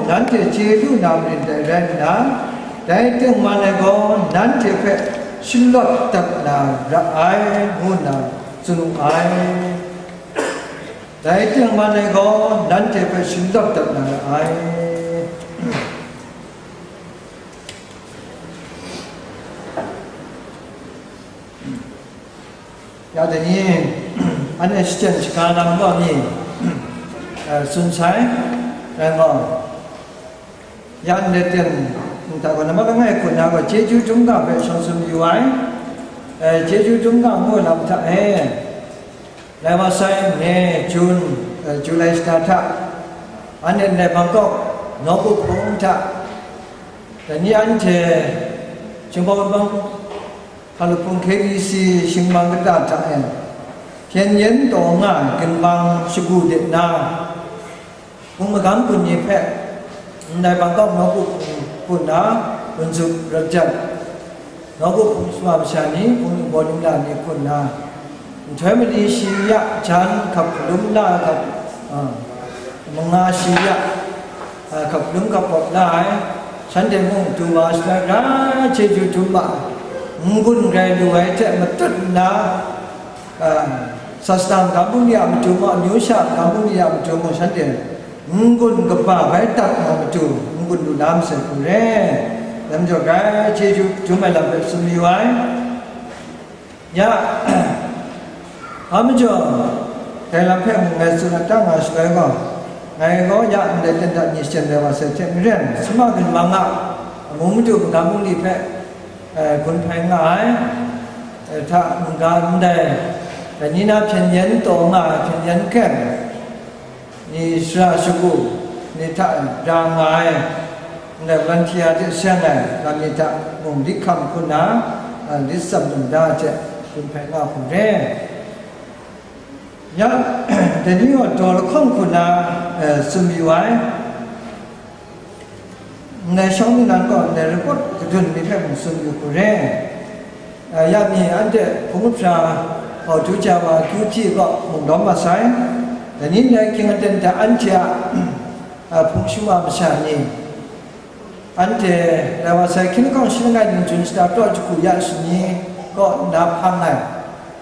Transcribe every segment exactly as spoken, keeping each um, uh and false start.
nanhte chye lu na marin dai rai nna, dai tengman ai gaw nanhte hpe shalawt dat na ra ai, ngu nna tsun wu ai. Dai tengman ai gaw nanhte hpe shalawt dat na ra ai. Ya dai ni, anhte shachyen shaga lam gaw mi, eh, tsun sai, rai gaw, ya ndai ten nta gaw nambat langai hku na gaw, chyeju dum ga hpe shawng tsun mayu ai, eh, chyeju dum ga ngu lam hta e, lai wa sai, May, June, eh, July shata hta, anhte ndai Bangkok, Nawku hpung hta, dai ni anhte Jinghpaw Wunpawng Hkalup Hpung K B C shingmang kata hta e, hpyen yen taw nga ai ginmang shagu de nna, hpung magam gun ni hpe ndai Bangkok Nawku hpung hpun na, Gun Zup, Ratjat, Nawku hpung shawa masha ni, hpung ningbaw ningla ni hpun na, nhtoi mali shi ya jan hkap hkalum la ai hkap, a, manga shi ya, a, hkap hkalum hkap pawt la ai, shanhte mung du wa shaloi, gara chyeju dum ma ai, n-gun rai lu ai hte matut nna, a, sasana magam bungli a matu mung, amyu sha magam bungli a matu mung, shanhte n-gun kaba bai dat na matu n-gun lu na masai hku re ai. Dai majaw, grai chyeju dum ai lam hpe tsun mayu ai. Ya, hpa majaw, dai lam hpe mung ngai tsun na ta nga shaloi gaw, ngai gaw ya ndai ten hta ni shachyen rai wa sai hte maren, sama ginmang a amu madu magam bungli hpe, eh, gun hpai nga ai, eh, hta mungga ndai, dai ni na hpyen yen taw nga ai hpyen yen kem, ni shara shagu ni hta ra nga ai, ndai volunteer hte seng ai lam ni hta mung lit hkam hku nna, a, lit tsam dum da hte gun hpai nga hku re. Ya, dai ni gaw daw lahkawng hku nna, e, tsun mayu ai. Ndai shawng nnan gaw ndai report kadun mi hpe mung tsun yu hku re. A, ya mi anhte hpung mahpra hkau du ja wa akyu hpyi kaw mung lawm ma sai. Dai ni ndai hkying aten hta anhte a, a, hpung shawa masha ni, anhte rai wa sai, hkying lahkawng shi langai ningren jun shata praw jahku ya shani kaw nna hpang ai.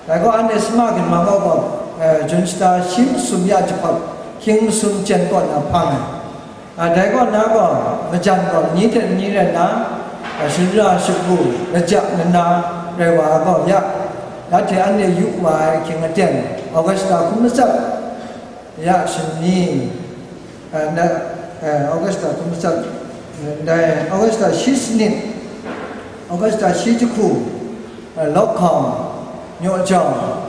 Dai gaw anhte sama ginmang kaw gaw, e, jun shata shi masum ya jahpawt, hkying masum jen kaw nna hpang ai. A, dai kaw na gaw, majan gaw, ni hte ni rai nna, a, shara shagu, laja lana rai wa ai gaw ya, ya hte anhte yu wa ai ahkying aten, Augusta hkum matsat ya shani, a, na, a, Augusta hkum matsat, ndai Augusta shi sanit, Augusta shi jahku, a, Lawkhawng, Nyawjawng,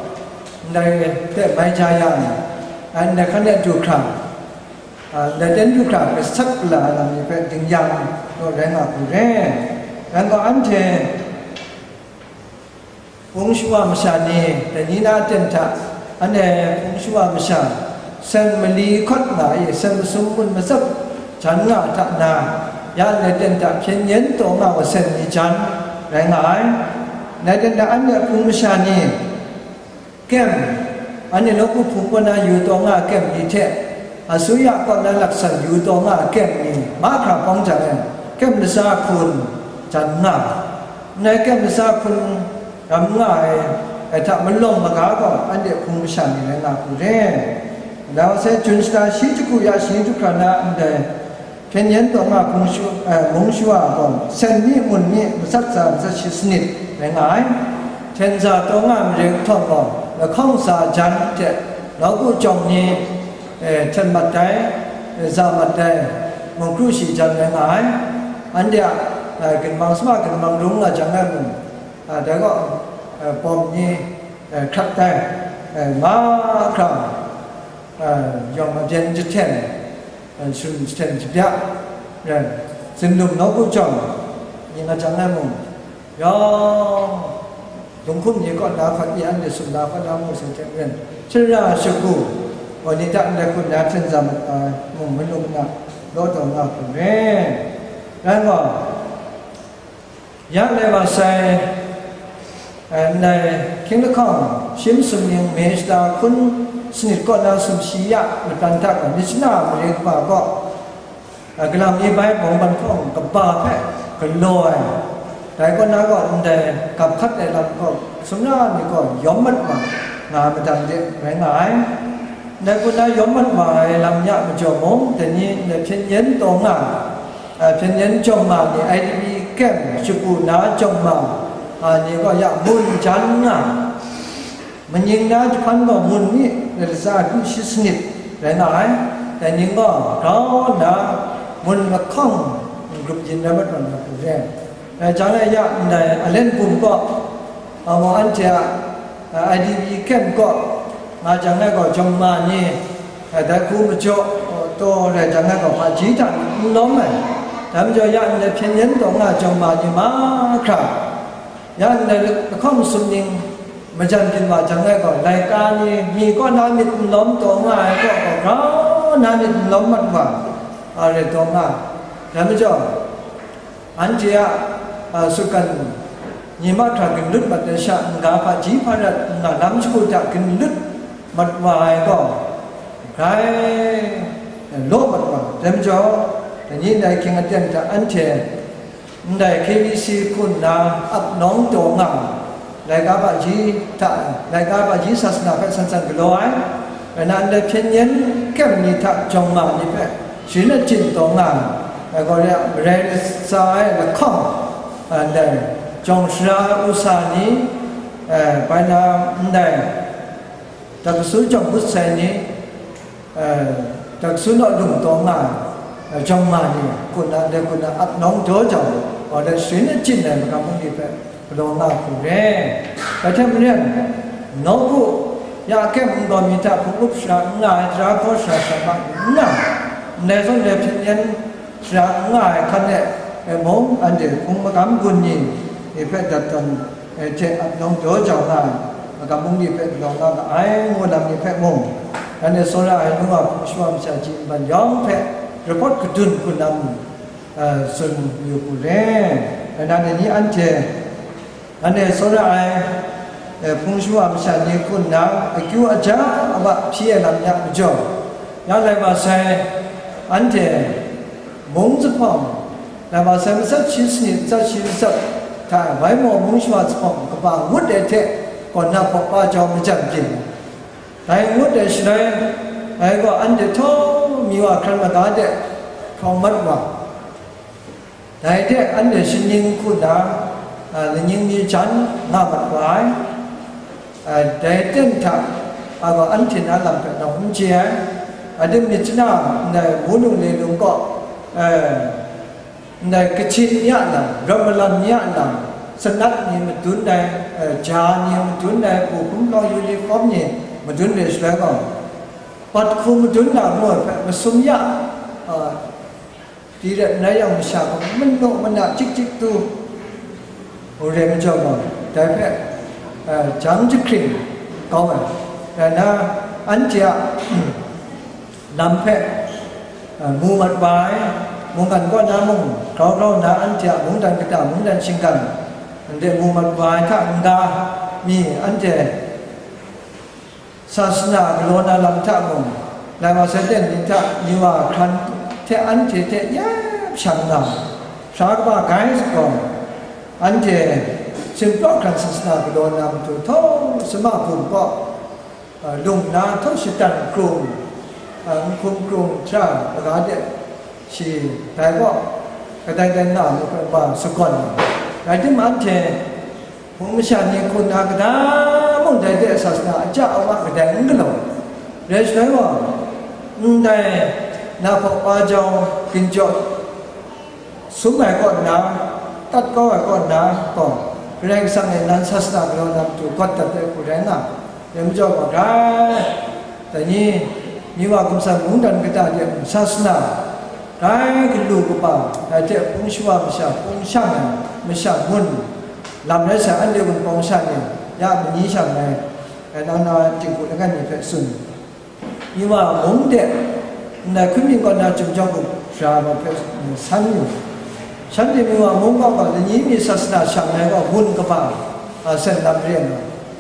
ndai hte mai ja yang, a, ndai hkan e du hkra, a, ndai ten du hkra gasat gala ai lam ni hpe dingyang naw rai nga hku re. Rai gaw, anhte hpung shawa masha ni, dai ni na aten hta, anhte hpung shawa masha, sen mali hkawt nga i, sen masum mun matsat jan nga hta na, ya ndai ten hta hpyen yen taw nga wa sen ni jan rai nga ai. Ndai ten hta anhte hpung masha ni, kem, anhte nawku hpung kaw na yu taw nga ai kem ni hte, asuya kaw na laksan yu taw nga ai kem ni mahkra pawng jang e, kem latsa hkun jan nga, ndai kem latsa hkun ram nga ai, ai hta malawng maga gaw anhte hpung masha ni rai nga hku re. Dai wa sai, jun shata shi jahku ya shani du hkra na ndai hpyen yen taw nga hpung shu, eh, mung shawa gaw, sen mi, mun mi, matsat tsa matsat shi sanit rai nga ai. Hten za taw nga ai mare kahtawng gaw, lahkawng tsa jan hte nawku jawng ni, eh, hten mat ai, eh, za mat ai, mungkru shi jan rai nga ai. Anhte a, eh, ginmang sama ginmang rung nga jang ai mung, eh, dai gaw, eh, bawm ni, eh, hkrat ai, eh, mahkra, eh, yawng abyen jahten, eh, sum jahten jabya, rai, zinlum nawku jawng, ning a jang ai mung, yawng, dunghkum ni kaw na hkawt i, anhte sum na hkawt na mung seng hte maren, shara shagu, gaw ni hta ndai hkut na hten za mat ai mung, malum na law taw nga hku re. Rai gaw, ya lai wa sai, eh, ndai hkying lahkawng shi masum ning May shata hkun sanit kaw na sumshi ya matan hta gaw, myit shana mare kaba gaw, A, galam mi bai bawng ban hpawng kaba hpe galaw ai, dai kaw na gaw ndai gap hkat ai lam gaw sumra mi gaw yawm mat wa nga ai madan de rai nga ai. Ndai kaw na yawm mat wa ai lam ya majaw mung, dai ni ndai hpyen yen taw nga ai, a, hpyen yen jawng ma ni, I D P camp shagu na jawng ma, a, ni gaw ya mun jan nga ai. Maning na jahpan gaw mun ni latsa hku shi sanit rai nga ai. Dai ning gaw grau nna mun lahkawng grup yin rai mat wa na hku re. Rai jang e ya ndai Alen Bum kaw, a, wa anhte a, a, I D P camp kaw nga jang e gaw jawng ma ni, a, dai hku majaw taw rai jang e gaw hpaji hta n lawm ai. Dai majaw ya ndai hpyen yen taw nga jawng ma ni mahkra, ya ndai lahkawng sumning majan byin wa jang ai gaw, laika ni, mi kaw na myit n lawm taw nga ai kaw gaw, grau na myit n lawm mat wa, a, rai taw nga ai. Dai majaw, anhte a, a, sutgan ni mahkra ginlut mat ai sha, n-ga hpaji hparat nna lam shagu hta ginlut mat wa ai gaw, grai law mat wa ai. Dai majaw, dai ni ndai hkying aten hta anhte ndai K B C hku nna ap nawng taw nga ai, laika hpaji hta, laika hpaji sasana hpe san san galaw ai, rai nna ndai hpyen yen camp ni hta jawng ma ni hpe sharin achyin taw nga ai, dai gaw re ai, marai latsa ai lahkawng, a, ndai jawng sara ai usa ni, a, bai na ndai taksu jawng gut sai ni, eh, taksu naw lung taw nga ai, eh, jawng ma ni, hku nna, ndai hku nna ap nawng daw jang, wa dan sharin achyin ai magam bungli hpe galaw nga hku re. Bai hte maren, nawku ya kem n gaw mi hta hpung up shara n nga ai, tara hkaw shara shara ma n nga ai, ndai zawn re hpyen yen shara n nga ai hkan e, e mung, anhte hpung magam gun ni ni hpe dat tawn, e, hte ap nawng daw jau nga ai, magam bungli hpe galaw nga ga ai, ngu lam ni hpe mung, anhte tsawra ai nu wa hpung shawa masha ji nban yawng hpe rahpawt kadun hku na mung, e, tsun yu hku re. Rai nna ni anhte, anhte tsawra ai, e, hpung shawa masha ni hku nna akyu aja a wa hpyi ai lam ya majaw, ya lai wa sai, anhte mung zuphpawng, lai wa sai matsat shi sanit, matsat shi matsat hta e, Waimaw mung shawa zuphpawng kaba ngut ai hte, kaw na hpaw pa jau majan byin. Dai ngut ai shaloi, dai gaw anhte htawng mi wa hkran maga de hkrawng mat wa, dai de anhte shaning hku nna, a, laning mi jan nga mat wa ai. A, dai ten hta, a, gaw anhte na lam hpe nawng n chye ai. A, dim myit chana ndai mung nung le lung kaw, e, ndai kachin ni a lam, ram malam ni a lam, sanat ni madun ai, e, ja ni madun ai, bu hkum law uniform ni madun re shaloi gaw, bat hku madun na ngu ai hpe masum ya, a, Di rat nna yang masha gaw manu mana chik chik tu re majaw gaw, dai hpe, eh, jang jahkring kau ai. Rai nna, anhte a lam hpe, eh, mu mat wa ai, mungkan kaw na mung grau grau nna anhte a mungdan kata, mungdan shinggan, anhte mu mat wa ai hta n-ga mi, anhte sasana galaw na lam hta mung, lai wa sai ten ni hta ni wa hkran hte anhte hte yep shang nga, sara kaba Gaius gaw, anhte Simpraw hkran sasana galaw na matu htaw, sama bum kaw, a, lung na htaw shatan hkrung, a, nhkum hkrung hta, aga de shi, dai gaw, kadai dai nga mu hpe ba sagawn ai. Rai timung, anhte hpung masha ni hku nna kata mung dai de sasana aja awa kadai n galaw. Rai shaloi gaw, ndai na hpaw pa jau, ginjaw sum ai kaw nna, tat kau ai kaw nna gaw, Karai Kasang e nan sasana galaw na matu gawt dat ai hku rai nga, dai majaw gaw, grai, dai ni, ni wa hkum san mungdan kata de mung sasana, grai galu kaba, dai hte hpung shawa masha, hpung shang ai masha ngun, lam rai sai, anhte Wunpawng sha ni ya mani shang ai, dai nang na, Jinghku langai mi hpe tsun. Ni wa mung de, ndai hkun myit kaw na chyum jawng hku sara ai hpe san yu. Shanhte ni wa mung kaw gaw, lani mi sasana shang ai gaw, gun kaba, a, sen lam re ai.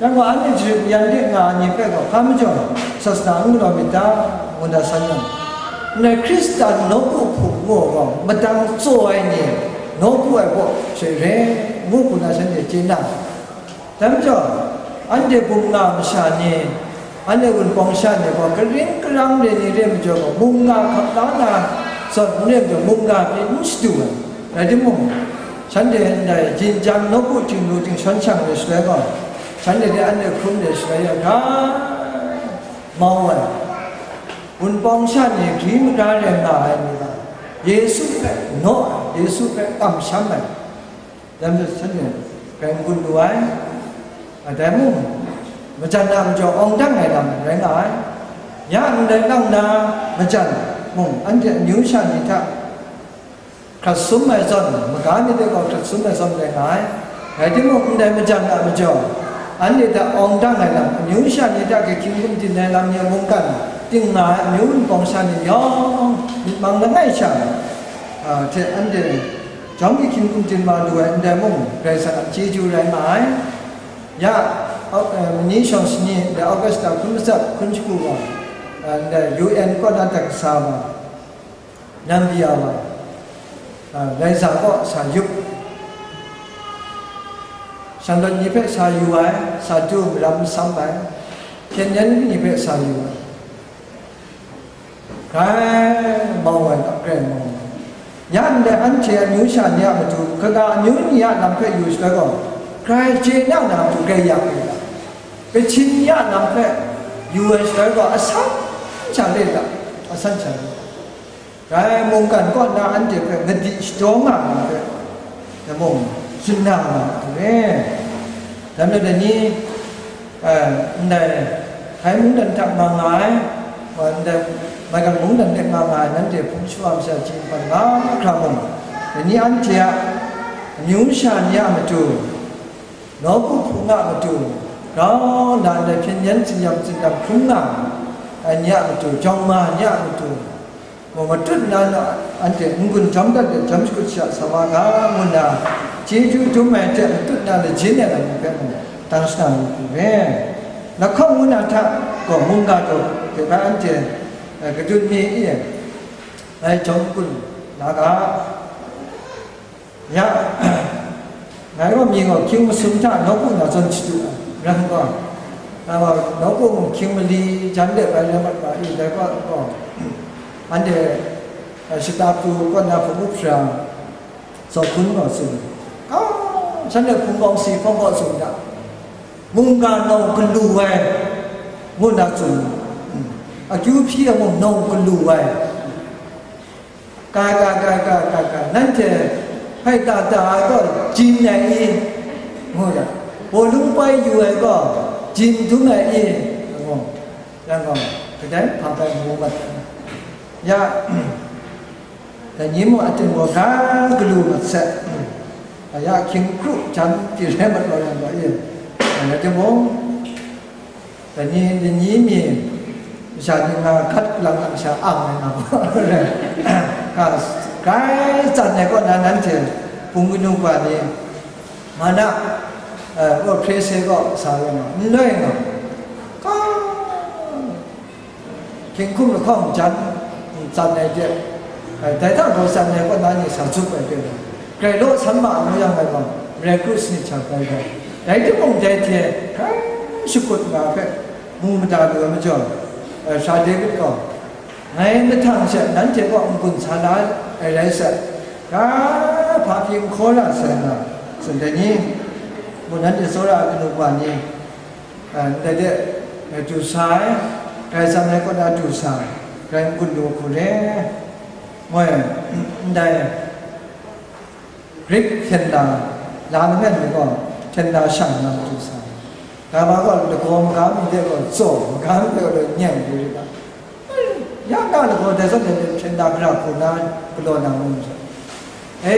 Yang gaw, anhte jarit mayan de nga ai ni hpe gaw, hpa majaw sasana n galaw myit ta, ngu na san yang, ndai Hkristan nawku hpung Gaw gaw, madang tsaw ai ni, nawku ai baw she re, ngu hku na shanhte chye na. Dai majaw, anhte bum nga masha ni, anhte wunpawng sha ni gaw, karing karang re ni re majaw gaw, mungga hkap la na zawn n re majaw, mungga pyi n shadu ai. Rai timung, shanhte ndai jinjan nawku htingnu htingshawn shang re shaloi gaw, shanhte hte anhte hkrum re shaloi ya hkra mau ai. Wunpawng sha ni gri magra rai nga ai ni gaw, Yesu hpe naw ai, Yesu hpe kamsham ai. Dai majaw shanhte hpe n-gun lu ai. Dai mung, majan a majaw awng dang ai lam rai nga ai. Ya ndai lang na majan mung, anhte amyu sha ni hta hkrat sum ai zawn, maga mi de gaw hkrat sum ai zawn rai nga ai. Rai timung, ndai majan a majaw, anhte hta awng dang ai lam, amyu sha ni hta gahkying gumdin ai lam ni a mungkan ting nga ai amyu wunpawng sha ni yawng myit mang langai sha, a, hte anhte jawm gahkying gumdin ma lu ai ndai mung, Karai Kasang a chyeju rai nga ai. Ya, Au-, eh, mani shawng shani, ndai Augusta hkun matsat hkun shagu wa, eh, ndai U N kaw na dat kasa wa, Nambiya wa, ah, Laiza kaw sa yup, shanglawt ni hpe sa yu ai, sa du maram masam ai, hpyen yen ni hpe sa yu ai, grai mau ai, grai mau ai. Ya ndai anhte amyu sha ni a matu, kaga amyu ni a lam hpe yu shaloi gaw, grai chye na na matu grai ya ai, kachin ya lam hpe yu ai shaloi gaw, asan sha le ta, asan sha le. Dai mungkan kaw na anhte hpe madi shadaw nga ai hpe, dai mung, tsun na nga ai. Dai majaw dai ni, eh, ndai Hkai mungdan hta nga nga ai, wa, ndai maigan mungdan hte nga nga ai, nanhte hpung shawa masha chyeju hpan nga hkra mung, dai ni anhte a amyu sha ni a matu, nawku hpung a matu, grau nna ndai hpyen yen tsinyam tsindam hkrum nga ai ni a matu, jawng ma ni a matu, mung matut nna anhte n-gun jawm dat let jawm shakut sha sa wa ga, ngu nna chyeju dum ai hte matut nna lajin ai lam ni hpe mung, dang shana lu hku re. Lahkawng ngu na hta gaw mungga daw hte bai anhte, eh, kadun mi i, ngai jawm gun la ga. Ya, ngai gaw mi gaw hkying masum hta nawku na zawn shadu ai, rai gaw, nawku mung hkying mali jan de bai rai mat ga i, dai gaw, anhte, eh, shata pru kaw na hpung up sara, zaw hkun gaw tsun, kau, shanhte hpung kawng si hpawng kaw tsun hta, mungga nau galu ai, ngu na tsun, akyu hpyi ai mung nau galu ai. Kai, kai, kai, kai, kai, kai, nanhte hpai ta ta ai gaw jin ai i? Ngu yang, bawlung pai yu ai gaw jin dum ai i? Ngu yang gaw, kadai hpa bai mu mat ai. Ya, dai ni mung aten gaw ga galu mat sai. Ya, hkying kru jan pyi rai mat wa yang gaw i? Rai timung, dai ni, dai ni mi masha ni nga gat lang lang sha ang ai nga gaw, ka, grai tsan ai kaw na nanhte hpung kanu wa ni, mana, eh, kaw hpre se kaw sa ai nga, n loi nga, ka, hkying hkum lahkawng jan tsan ai de, dai hta gaw tsan ai kaw na ni sa zup ai hpe, grai law san ma ngu yang ai gaw, marai kru sanit sha bai bai. Dai timung dai hte hkrai shakut nga hpe mu mada lu ai majaw, eh, Sara David gaw, ngai mahtang she nanhte kaw n-gun sa la ai rai sai, ga hpa pyi n hkaw ra sai nga, tsun dai ni, mung nanhte tsawra ai kanu wa ni, eh, ndai de, eh, du sa ai, grai tsan ai kaw na du sa ai, grai n-gun lu hku re, moi, ndai, Grik hpyen na, la langai mi gaw, hpyen na shang na matu sa, ga ma gaw lagaw maga mi de gaw tsaw, maga mi de gaw nyen lu rit ga, ya na lagaw dai zawn de hpyen na gara hku na galaw na ngu myit, e,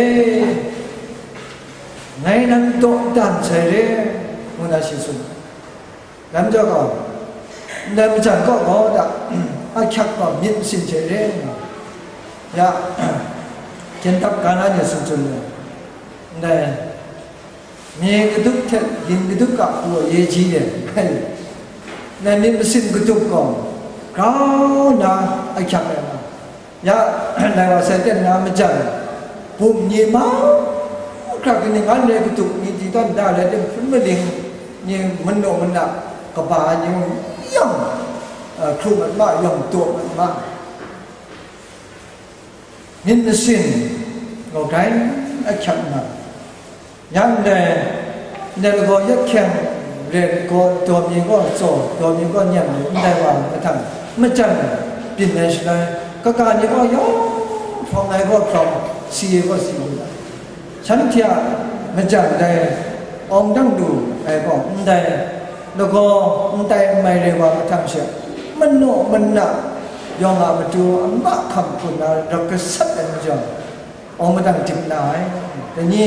ngai nan dawdan sai re, ngu na shi tsun. Dai majaw gaw, ndai majan kaw gaw da, ahkyak gaw myit masin hte re nna, ya, hpyen dap ga na ni tsun tsun ai, ndai, mi kadup hte yin kadup ga hku gaw ye ji re, ndai myit masin kadup gaw, grau nna ahkyak ai nga, Ya, ngai wa sai ten na majan, bum ni mahkra kaning ngan rai katup ni di tawn da rai tim hpun maling ni manu mana kaba ni yawng, eh, hkrum mat ma, yawng daw mat ma. Myit masin gaw grai ahkyak nga, yang ndai, ndai lagaw yet hkyeng ret gaw, daw mi gaw tsaw, daw mi gaw nyam ai, ndai wa mahtang majan byin ai shaloi, kaga ni gaw yawng hprawng ai gaw hprawng, si ai gaw si ai. Shanhte a majan dai awng dang lu ai gaw ndai lagaw n tai n mai re wa mahtang she, manu mana yawng a matu a mahkam hpun na rak gasat ai majaw, awng madang dik na ai. Dai ni,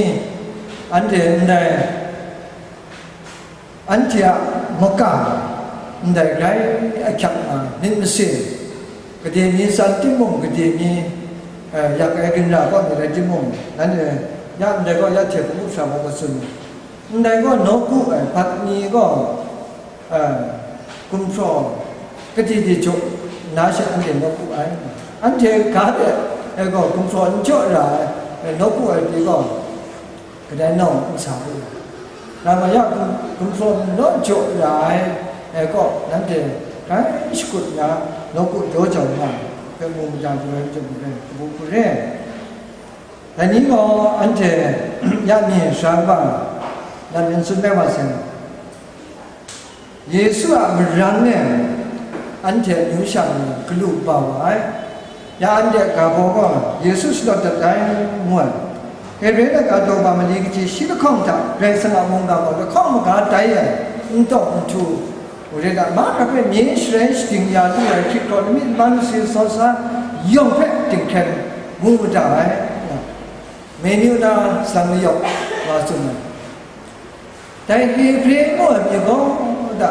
anhte ndai, anhte a maka ndai grai ahkyak nga, myit masin, gade mi tsan timung, gade mi, eh, yak ai ginra kaw mi rai timung, nanhte ya ndai gaw ya hte hpamu sara gaw tsun, ndai gaw nawku ai, bat ni gaw, eh, gumhpraw kadi di jaw na she anhte nawku ai. Anhte ga de, eh, gaw gumhpraw n jaw ra ai, eh, nawku ai pyi gaw, kadai nawng n sa u. Nang ma ya gumhpraw naw jaw ra ai, eh, kaw, nanhte grai shakut na, nawku daw jau nga, hpe mu maja jaw ai majaw maren, kabu hkru re. Dai ni gaw anhte ya mi sara kaba lam yin tsun ai wa sai, Yesu a marang e anhte amyu sha ni galu ba wa ai. Ya anhte ga baw gaw Yesu shalawt dat ai, ngu ai. Hebre laika daw ba mali kaji shi lahkawng hta Karai Kasang a mungga gaw lahkawng maga tai ai, n tawk n htu, ret a, mahkra hpe mye sharai shading ya lu ai hkrit hkraw lamik nman, si saw sa yawng hpe dinghkren mu mada ai. Menu na salang mayawk wa tsun ai. Dai Hebre ngu ai myit gaw da,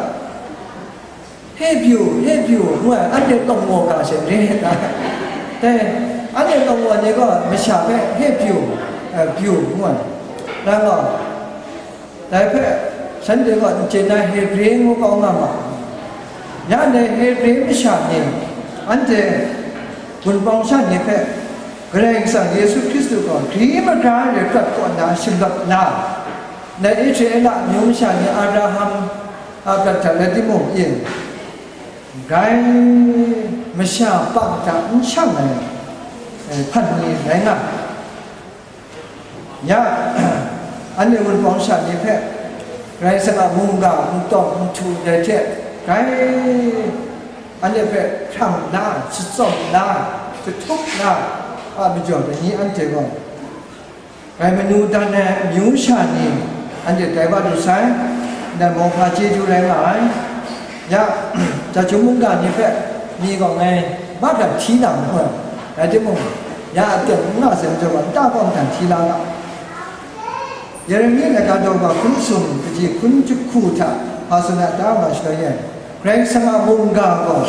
Hebyu, Hebyu ngu ai, anhte tawn wa ga she re da. Dai, anhte tawn wa ni gaw masha hpe Hebyu, eh, byu ngu ai. Rai gaw, dai hpe shanhte gaw n chye na Hebre ngu kau nga ma ai. Ya ndai Hebre masha ni, anhte gunpawng sha ni hpe Karai Kasang Yesu Hkristu gaw gri magra ai rai prat kaw na shingkap la, ndai Israela amyu masha ni Abraham a prat hta rai timung, e, grai masha pa hta n shang ai, eh, hpan ni rai nga ai. Ya, anhte gunpawng sha ni hpe Karai Kasang a mungga n tawng n htu ai hte grai anhte hpe hkrang la, shatsawm la, jahtuk la a majaw dai ni anhte gaw, grai manu dan ai amyu sha ni anhte tai wa lu sai, ndai mawhpa chyeju rai nga ai. Ya, Jahtum mungga ni hpe mi gaw ngai mahkra hti na majaw, rai timung, ya aten n nga sai majaw gaw, nta kaw madan hti la ga. Yeremi laika daw ga hkun sum kaji hkun jahku hta hpa tsun ai ta nga shaloi e, Karai Kasang a mungga gaw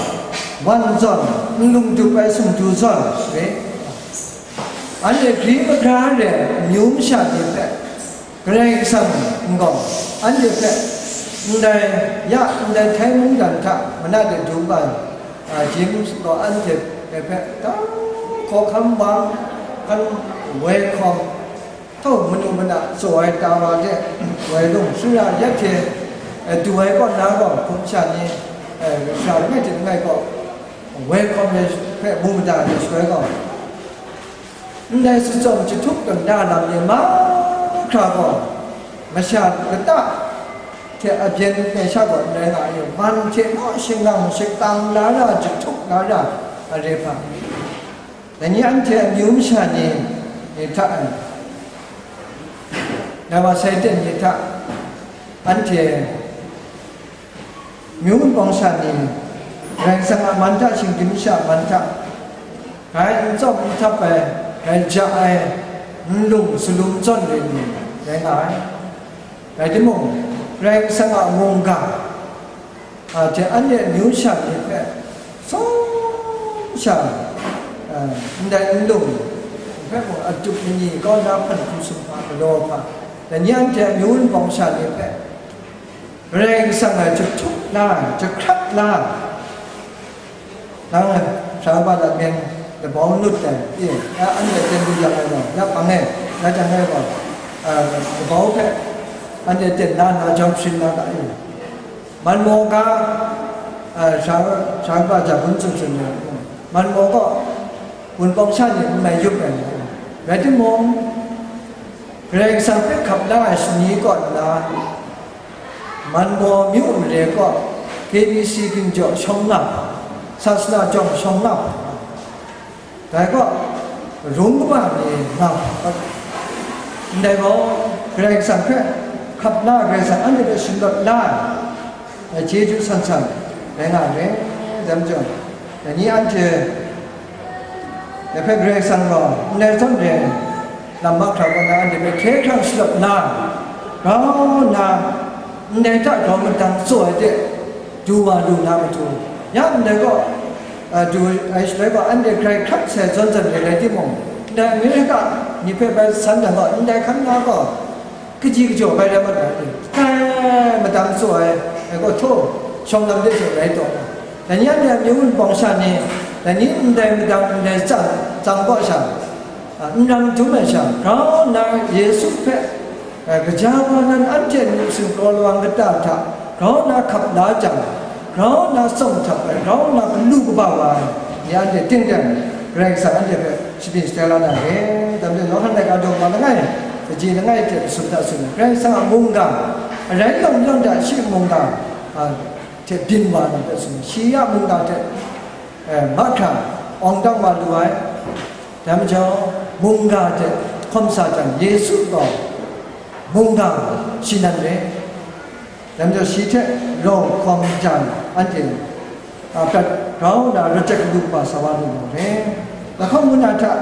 wan zawn, nlung dup ai sumtu zawn re. Anhte gri magra re ai amyu masha ni hpe Karai Kasang gaw anhte hpe ndai, ya, ndai Htai mungdan hta mana de du ga ai, a, James gaw anhte hpe, hpe, hpe, hkaw hkam wa, hkan woi hkawm, htau manu mana tsaw ai ta wa de woi lung, shara ya hte, e, du ai kaw na gaw, hpung sha ni, e, shara langai hte langai gaw woi hkawm ai hpe mu mada ai shaloi gaw, ndai shatsawm jahtuk tawn da lam ni mahkra gaw, masha lata hte abyen ai sha gaw n rai nga ai, ban hte naw shingkang shingkang la ra, jahtuk la ra, are hpa. Dai ni anhte amyu masha ni, ni hta, ngai wa sai ten ni hta, anhte myu npawng sha ni, Karai Kasang a man hta, shinggyim masha man hta, grai n tsawm n htap ai, grai ja ai, nlung salum zawn re ni rai nga ai. Rai timung, Karai Kasang a mungga, a, hte anhte amyu sha ni hpe, sawm sha, a, ndai nlung hpe mung, adup mani kau na hpan hkum sum hpa, galaw hpa, dai ni anhte amyu npawng sha ni hpe, Karai Kasang a jahtuk la, jahkrat la, nang, sara kaba lam yen, Labau nut ai, e, ya anhte ten du yang ai gaw, ya hpang e, ya jang ai gaw, a, labau hpe anhte ten na na jawm sharin na ga, e, man maw ga, a, sha, sha kaba ja gun tsun tsun ai, man maw gaw, Wunpawng sha ni n mai yup ai, rai timung, Karai Kasang hpe hkap la ai shani kaw nna, Mangaw myu mare kaw K B C ginjaw shawng nga hpa, sasana jawng shawng nga hpa, dai kaw rung kaba ni nga hpa, ndai gaw Karai Kasang hpe hkap la, Karai Kasang anhte hpe shinglawt la ai, chyeju san san rai nga ai, dai majaw, dai ni anhte dai hpe Karai Kasang gaw ndai zawn re ai lam mahkra kaw na anhte hpe hkye hkrang shalawt la, grau nna, ndai hta grau madang tsaw ai de, du wa lu na matu, ya ndai gaw, a, du ai shaloi gaw, anhte grai hkrat sai zawn zawn re rai timung, ndai Amerika ni hpe bai san yang gaw, ndai hkan na gaw, kaji kajaw bai rai mat ai, grai madang tsaw ai, ai gaw htaw, shawng lam de hte rai taw ai. Dai ni anhte a myu wunpawng sha ni, dai ni ndai madang ndai tsang, tsang kaw sha, a, n ram dum ai sha, grau nna Yesu hpe, a, gaja wa nan anhte nu singkraw lawang kata hta grau nna hkap la jang, grau nna tsawm htap ai, grau nna galu kaba wa ai, ni anhte ting teng Karai Kasang anhte hpe shabyin shatai la na re. Dai majaw, Yawhan laika daw ma langai, kaji langai hte masum hta tsun ai, Karai Kasang a mungga, arai yawng yawng hta shi mungga, a, hte byin wa na hpe tsun ai, shi ya mungga hte, e, mahkra awng dang wa lu ai. Dai majaw, mungga hte hkawm sa jang, Yesu gaw mungga shi nan re. Dai majaw, shi hte rau hkawm jang, anhte, a, prat grau nna, rawt jat galu kaba sa wa lu mu re. Lahkawng ngu na hta,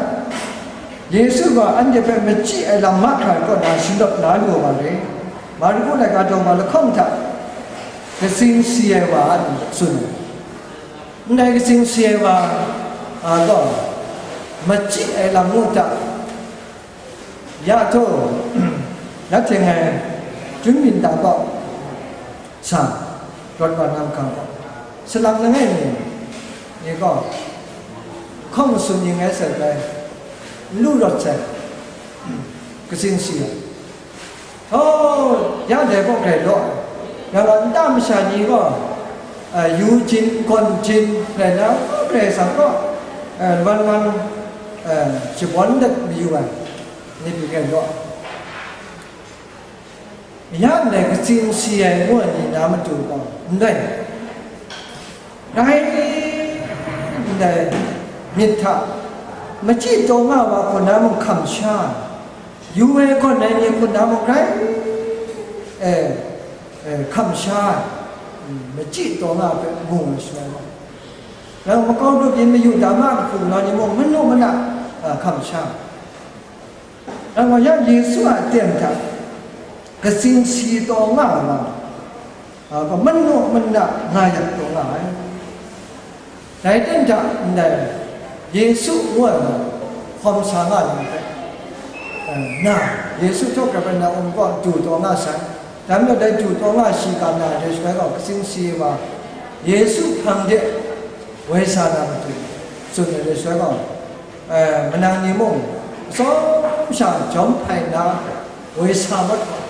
Yesu gaw anhte hpe machyi ai lam mahkra ai kaw na shinglawt la lu wa re. Marku laika daw ma lahkawng hta, katsing si ai wa a tsun ai. Ndai katsing si ai wa, a, gaw, machyi ai lam ngu hta, ya htaw, lahkawng ai, chyum byin ta gaw, sa, rawt wa na mahkra gaw, salang langai mi, ni gaw, hkawng masum ning rai sai bai, n lu rawt sai, katsing si ai. Oh, ya dai gaw grai law ai. Yang gaw, nta masha ni gaw, a, yu jin, gawn jin, rai na, Karai Kasang gaw, a, wan wan, a, shabawn dat mayu ai, ni pyi grai law ai. Ya ndai katsing si ai ngu ai ni na matu gaw, ndai, rai ndai myit hta machyi taw nga wa hku na mung hkam sha ai, yu ai gawn ai ni hku na mung rai, e, e, hkam sha ai, machyi taw nga ai hpe mu ai shaloi gaw, nang makau grup yin mayu dama kahpu nau ni mung manu mana, a, hkam sha ai. Nang gaw ya Yesu a aten hta katsing si taw nga ai wa, a, gaw manu mana nga yak taw nga ai. Dai aten hta ndai Yesu ngu ai wa hkawm sa nga ai ni hpe, e, na, Yesu htaw Kaperna-um kaw du taw nga sai. Dai majaw dai du taw nga shi ga na ai shaloi gaw, katsing si ai wa Yesu hpang de woi sa na matu tsun ai shaloi gaw, e, manang ni mung atsawm sha jawm hpai nna woi sa mat gaw,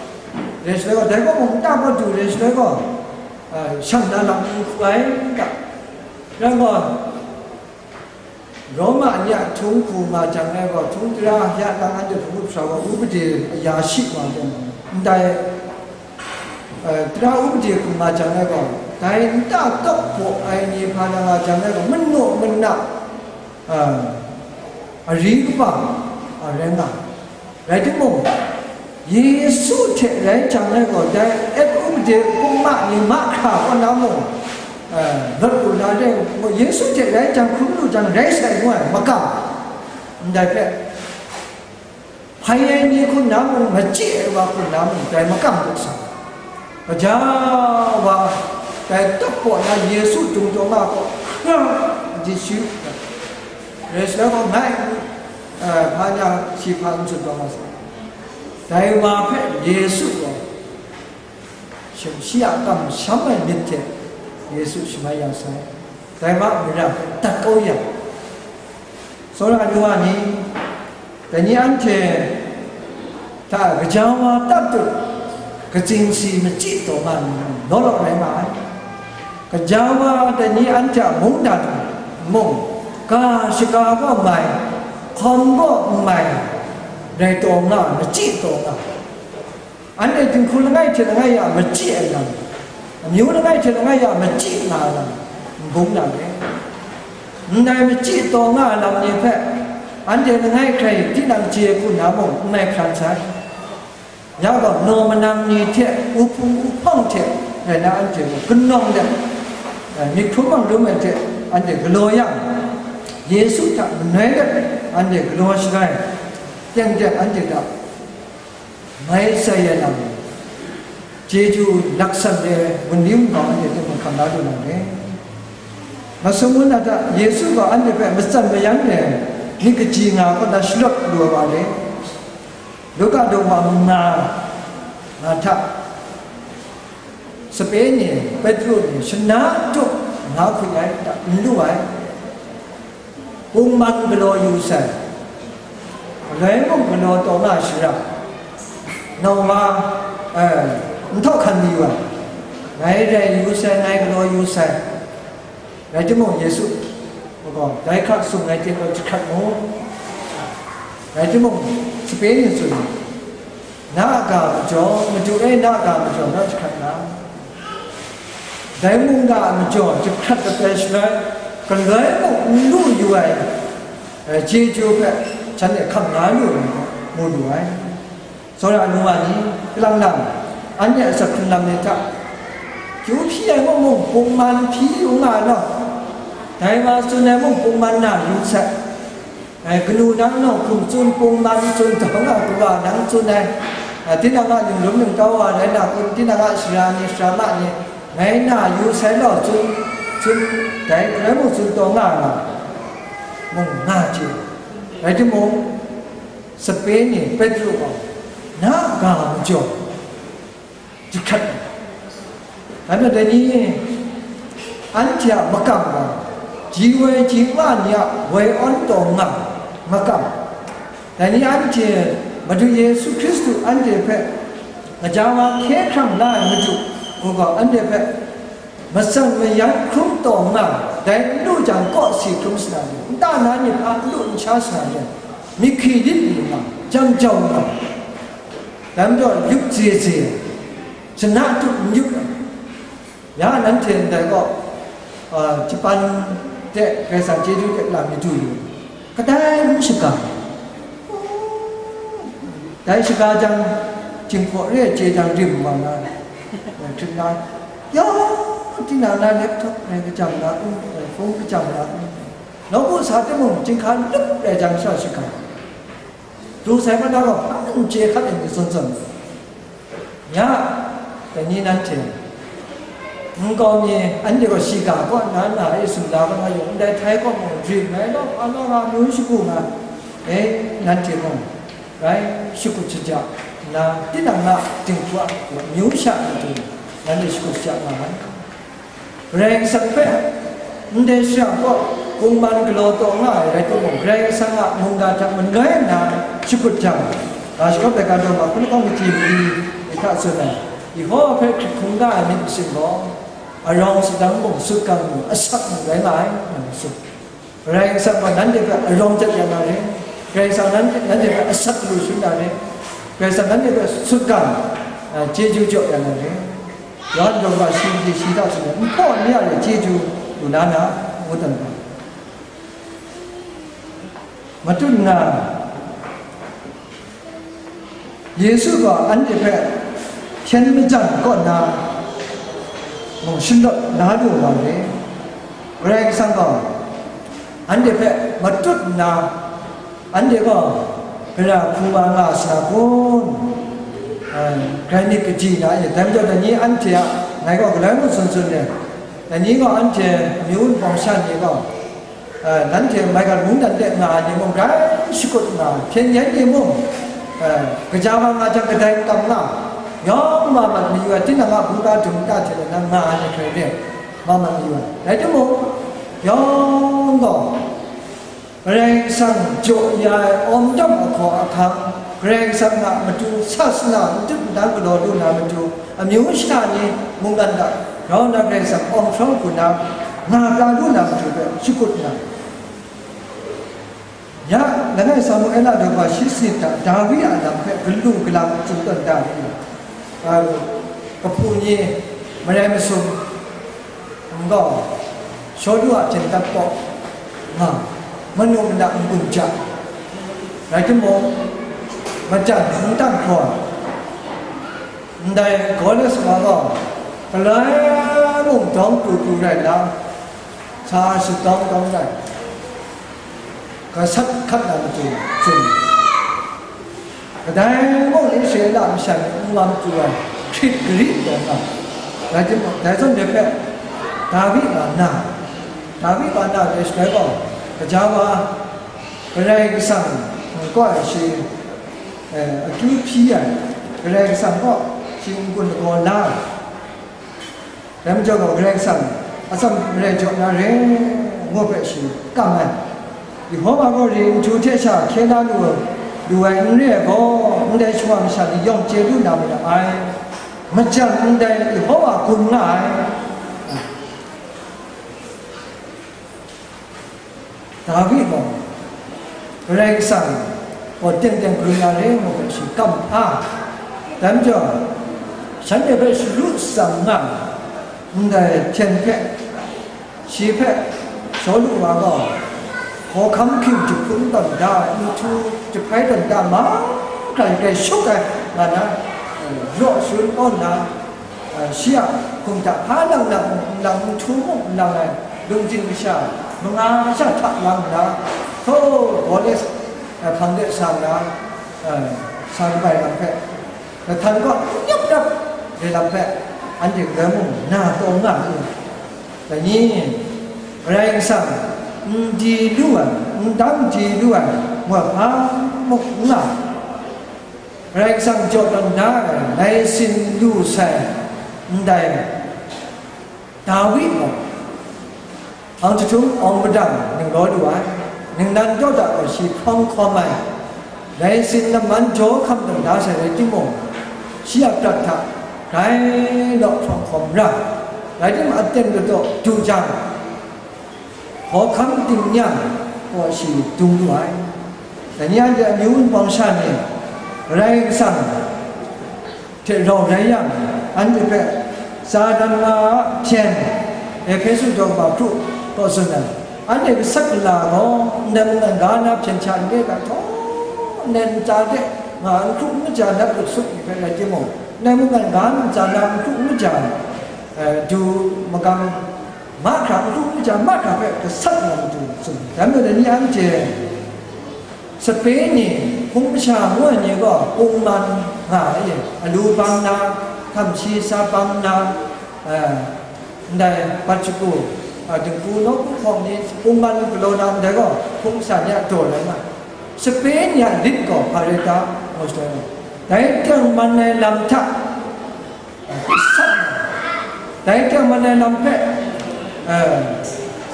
re shaloi gaw, dai kaw mung nta kaw du re shaloi gaw, e, shang na lam n hku ai ta? Rai gaw, Roma ni a htung hku nga jang ai gaw, htung tara ya lang anhte hpung up sha gaw, upade aya shi wa gaw, ndai, e, tara upade hku nga jang ai gaw, dai nta tawk baw ai ni hpa na nga jang ai gaw, manu mana, a, ari kaba, a, rai nga ai. Rai timung, Yesu hte rai jang ai gaw, dai Ep upade hpung ma ni mahkra kaw na mung, e, lawt lu na re, Yesu hte rai jang hkrum lu jang rai sai ngu ai makam, ndai hpe, hpai ai ni hku na mung, machyi ai wa hku na mung, dai makam lu sai. Gaja wa, dai tawk kaw na Yesu dung taw nga gaw, hkra di shi u, rai shaloi gaw, ngai, e, hpa na shi hpa n tsun taw nga sai. Dai wa hpe Yesu gaw, shi, shi a kamsham ai myit hte Yesu shamai ya sai. Dai wa mara hpe dat kau yang, Tsawra ai nu wa ni, dai ni anhte hta gaja wa tatut katsing si machyi taw nga nna law law rai nga ai. Gaja wa dai ni anhte a mungdan mung, ga shaga kaw mai, hkawm kaw mai, rai taw nga, machyi taw nga. Anhte dinghku langai hte langai ya machyi ai lam, amyu langai hte langai ya machyi nga ai lam, n bung na re. Ndai machyi taw nga ai lam ni hpe, anhte langai hkrai tinang chye hku na mung n mai hkran sai. Ya gaw, naw manang ni hte, uhpung uhpawng hte rai na anhte mung, kanawng let, eh, myit hkrum hkrum ai hte anhte galaw yang, Yesu hta manoi let anhte galaw shagai, teng teng anhte hta mai sai ai lam, chyeju laksan ai wunli wunhpawng anhte hte mung hkam la lu na re. Masum ngun na hta, Yesu gaw anhte hpe matsan mayan ai myit kaji nga kaw na shalawt lu ai wa re. Luka daw wa nga, nga hta, sape ni, Petru ni, shana tup nga hkwi ai, n lu ai. Pungman galaw yu sai, galoi mung galaw taw nga shara, nau ma, eh, nhtawk hkan mayu ai, ngai rai yu sai, ngai galaw yu sai. Rai timung, Yesu gaw, dai hka tsun ai hte rau jahkrat mu. Rai timung, sape ni tsun, na a ga majaw, Madu e, na a ga majaw, na jahkrat nga. Dai mungga a majaw jahkrat kata shaloi, galoi mung n lu yu ai, eh, chyeju hpe shanhte hkam la lu ai mu lu ai. Tsawra ai nu wa ni, kalang lang, anhte a asak hkrung lam ni hta, kyu hpyi ai mung mung, pungman hpyi u nga law, dai wa tsun ai mung pungman na yu sai. Ngai kanu nang nawng hkum tsun, pungman tsun, taw nga kawa nang tsun ai, a, tinang a ningrum ningtau wa rai na kun, tinang a sara ni, sara ma ni, ngai na yu sai law tsun, tsun, dai galoi mung tsun taw nga ai, mung nga chye. Rai timung, sape ni Petru gaw, na ga majaw, jahkrat ai. Dai majaw dai ni, anhte a makam gaw, ji woi ji wa ni a woi awn taw nga makam. Dai ni anhte Madu Yesu Hkristu anhte hpe gaja wa hkye hkrang la ai Madu, u gaw anhte hpe matsan mayan hkrum taw nga, dai n lu jang kaw si hkrum sa na len, nta na myit hpa n lu n sha sa na len, myit hkri lit lu nga, jam jau nga, dai majaw yup ze ze, shana tup n yup ai. Ya nanhte ndai kaw, a, Japan de Karai Kasang chyeju de lam mi du yu, kadai n shaga. Dai shaga jang, jinghpaw re ai chye jang rim wa na, hkrit na, ya, tinang na laptop rai kajam na kun, phone kajam na kun, nawku sa timung, jinghka lup rai jang sha shaga. Du sai hpa na gaw, hpa n chye hkat ai ni zawn zawn. Ya, dai ni nanhte, nkau mi, anhte gaw shiga kaw nna na e sumla kaw na yawng, ndai htai kaw mung, rim ai law, a law nga myu shagu nga, e, nanhte mung, rai shakut shaja nna, tinang a dinghku a myu sha matu, nanhte shakut shaja nga ai. Karai Kasang hpe ndai shara kaw kungman galaw taw nga ai rai timung, Karai Kasang a mungga hta maloi nna shakut jang, ga shakawp ai ga daw mahkra lahkawng kaji mali ni hta tsun ai, Yehowa hpe hkrit hkungga ai myit masin gaw, arawng sadang mung, sutgan mung, asak mung rai nga ai, ngu tsun. Karai Kasang gaw nanhte hpe arawng jat ya na re, Karai Kasang nanhte, nanhte hpe asak lu shangun na re, Karai Kasang nanhte hpe sutgan, a, chyeju jaw ya na re. Yawhan rawng ga shi mali shi hta tsun ai, nhpaw n ya re chyeju lu na na, ngu dan ga. Matut nna, Yesu gaw anhte hpe hpyen majan kaw nna mung shalawt la lu wa re. Karai Kasang gaw anhte hpe matut nna, anhte gaw gara hpu wa nga sa kun? Ai, grai myit kaji na e, dai majaw dai ni anhte a, ngai gaw galoi mung tsun tsun re, dai ni gaw anhte amyu wunpawng sha ni gaw, eh, nanhte maigan mungdan de nga ai ni mung grai shakut nga, hpyen yen ni mung, eh, gaja wa nga jang kadai tam nga, yawng wa mat mayu ai, tinang a hkungga htum nta hte mung nga ai ni hkrai re, wa mat mayu ai. Rai timung, yawng gaw, Karai Kasang jaw ya ai awng dam ahkaw ahkang, Karai Kasang a matu sasana n dut n dan galaw lu na matu, amyu sha ni mungkan hta grau na Karai Kasang awng hprawng hku na nga pra lu na matu hpe shakut nga. Ya, langai Samuela daw shi sanit hta Dawi a lam hpe galung galang tsun tawn da ai. Kahpu ni marai masum, n gaw, Shawlu a hpyen dat kaw nga, manu mana n-gun ja. Rai timung, majan n tan hkawm, ndai Goliat wa gaw, galai mung dawng pru pru rai nna, sa shadawng dawng rai, gasat hkat na matu tsun. Kadai mung Israela masha ni n lam pru ai hkrit gari taw nga, rai timung, dai zawn de hpe Dawi wa na, Dawi wa na de shaloi gaw, gaja wa Karai Kasang n kawai shi, eh, akyu hpyi ai, Karai Kasang kaw shi n-gun lagaw la ai. Dai majaw gaw Karai Kasang atsam marai jaw na re, ngu hpe shi kam ai. Yehova gaw ri nhtu hte sha hkye la lu, lu ai n re ai gaw, ndai shawa masha ni yawng chye lu na mayu ai. Majan ndai Yehova gun nga ai. Dawi gaw, Karai Kasang gaw teng teng gun na re ngu hpe shi kam hpa, dai majaw, shanhte hpe sharu shatsam nga, ndai hpyen hpe, shi hpe, Shawlu wa gaw, hkawhkam hkying jahpun tawn da ai, nhtu jahpai tawn da ai, mahkra grai shuk ai, nga na, raw shangun kau nna, shi a hkum hta hpa lang lang, nlang nhtu mung n lang ai, lungzing masha manga sha hta lang nna, htaw Goliat, eh, hpang de sa nna, eh, sa kabai lam hpe, lahtan kaw n yap rap ai lam hpe, anhte galoi mung na taw nga ai. Dai ni, Karai Kasang n di lu ai, n dang di lu ai, wa hpa mung n nga ai. Karai Kasang jaw tawn da ai, lai sin lu sai ndai Dawi gaw, hpang jahtum awng madang ninglaw lu ai, ningnan daw da gaw shi hprawng hkawm ai, lai sin laman jaw hkam tawn da sai rai timung, shi a prat hta grai law hprawng hkawm ra, rai timung, aten kadaw du jang, hkawhkam dingnyang gaw shi dung lu ai. Dai ni anhte amyu wunpawng sha ni, Karai Kasang hte rau rai yang, anhte hpe Satan a hpyen, Ehpesu daw hkru kaw tsun ai, anhte gasat gala gaw ndai mungkan ga na hpyen hta n re ai htaw, ndai ntsa de nga n hkru n kaja nat lut sut ni hpe rai timung, ndai mungkan ga ntsa na n hkru n kaja, eh, du magam mahkra, n hkru n kaja mahkra hpe gasat nga matu tsun. Dai majaw dai ni anhte sape ni, hpung masha ngu ai ni gaw pungman nga ai, alu bang na, htam shi sa bang na, eh, ndai bat shagu, eh, dinghku nawku hpawng ni pungman galaw na ndai gaw, hpung masha ni a daw rai nga ai. Sape ni a lit gaw hpa rai ta? Ngu shaloi gaw, dai tengman ai lam hta, dai tengman ai lam hpe, eh,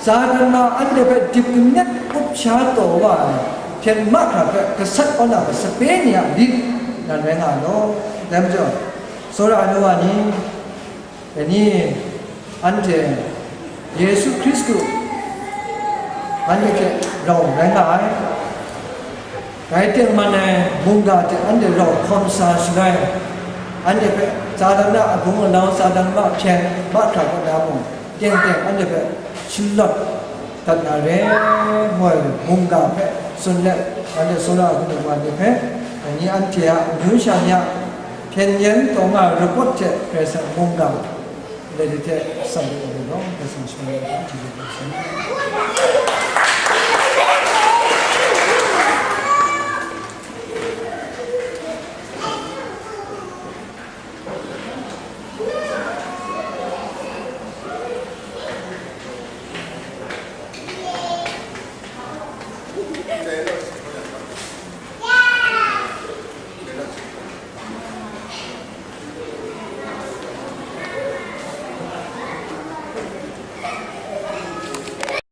Satan a anhte hpe dip kanyat up sha taw wa ai hpyen mahkra hpe gasat kau na hpe sape ni a lit nan rai nga ai law. Dai majaw, tsawra ai nu wa ni, dai ni anhte Yesu Hkristu anhte hte rau rai nga ai. Dai tengman ai mungga hte anhte rau hkawm sa shaloi, anhte hpe Satan a abung alau, Satan a hpyen mahkra kaw na mung, teng teng anhte hpe shalawt dat na re, ngu ai mungga hpe tsun let, anhte tsawra ai hku wa ni hpe, dai ni anhte a amyu sha ni a hpyen yen taw nga ai rawt hte Karai Kasang mungga, Lede hte sa de ai law, Karai Kasang shaman ai hta, Hkristu hpe sa